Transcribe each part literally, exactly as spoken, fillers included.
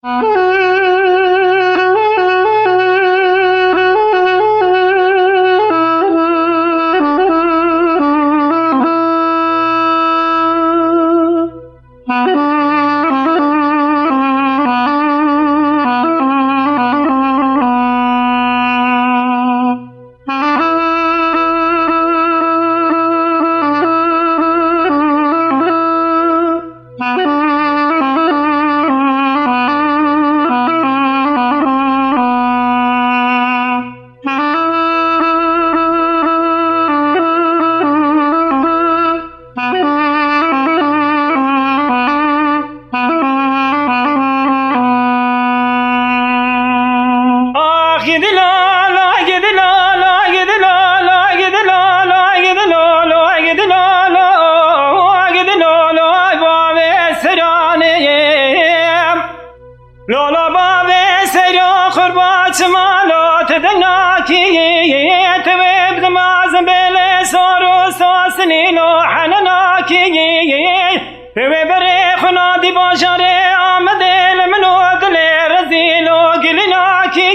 Ax gidi lolo, gidi lolo, gidi lolo, gidi lolo, gidi lolo, gidi lolo, bavê seranê. Lolo bavê sero qurba çima lo ti dinakî, ti wê bi dimazin bêlê sor û sosinî lo hene nakî. Wê berê xwe nadî bajarê Amedê li min û dilê rezîl û gilî nakî.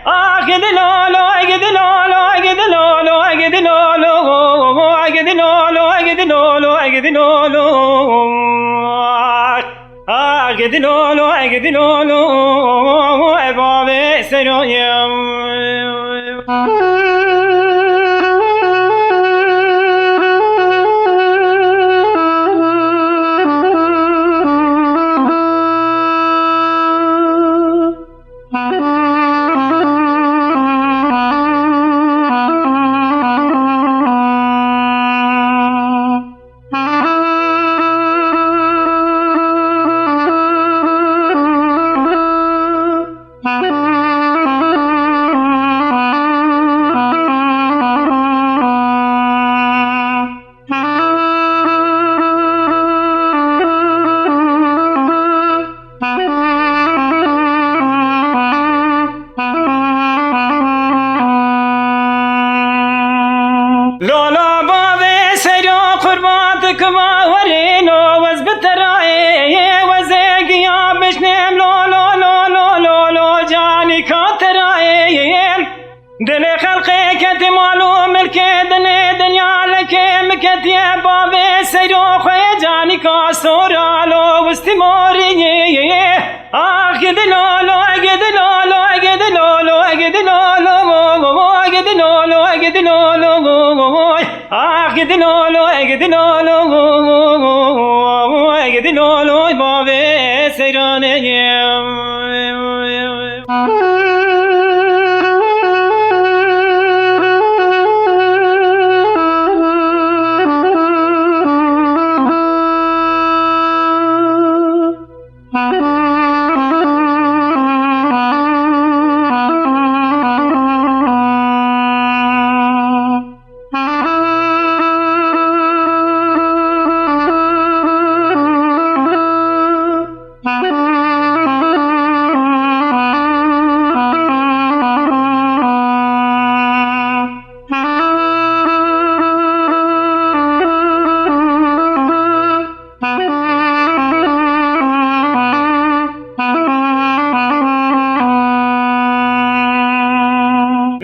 Ah gidi lolo, gidi lolo, gidi lolo, gidi lolo, gidi lolo, gidi lolo, gidi lolo. Ah gidi lolo, gidi lolo, e bavê seroyê. Lolo bavê sero qurban dikima werîno wez bi te rayê wezê giya bişnêm lolo lolo lolo canî ka te rayê. Dilê xelqê ketî mal û milkê dinê dinya lekê min ketiye bavê seyro xwe canîka sora lo wistî morî. Ah gidi lolo, gidi lolo, gidi lolo, gidi lolo, gidi lolo, gidi lolo. Ah gidi lolo, gidi lolo, gidi lolo bavê seyranê.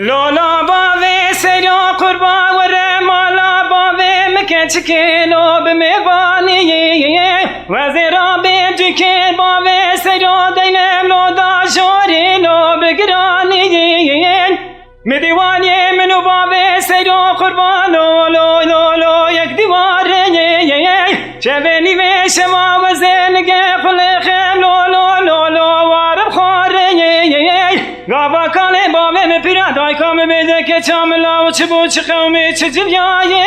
Lola bavê sero qurba were mala bavê min keçikê lo bi mêvanî. Wezê rabê cukê bavê sero deynem lo da jorî lo bi giranî. Mi dîwanê min û bavê sero qurban lo lo lo lo yek dîwarê. Çevê nîvê şeva wezê nigê xulê xem lo lo lo lo warib xwarê. Gava kalê bavê min pîra dayka min bêje keça min law çi bû çi qewmê çi ciliyayê.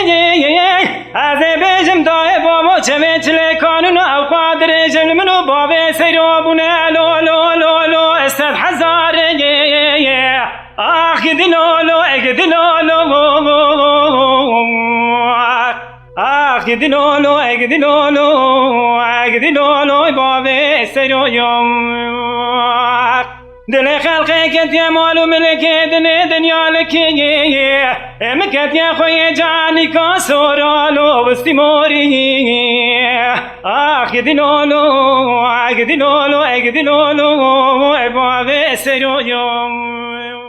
Ez ê bêjim dayê bavo çevê çilê kanûna ew xwa dirêjin min û bavê seyro bûne lo lo lo lo sed hezarê. Ah gidi lo lo e gidi lo lo. Ah gidi lo lo e gidi lo lo. Ah gidi lo lo bavê seyro yo. Dilê xelqê ketiye mal û milkê dinê dinya likiyê. Ê min ketiye xweyê canîka soralo wistî morî. Ax gidî lolo, ax gidî lolo, ê gidî lolo, ê bavê seroyo.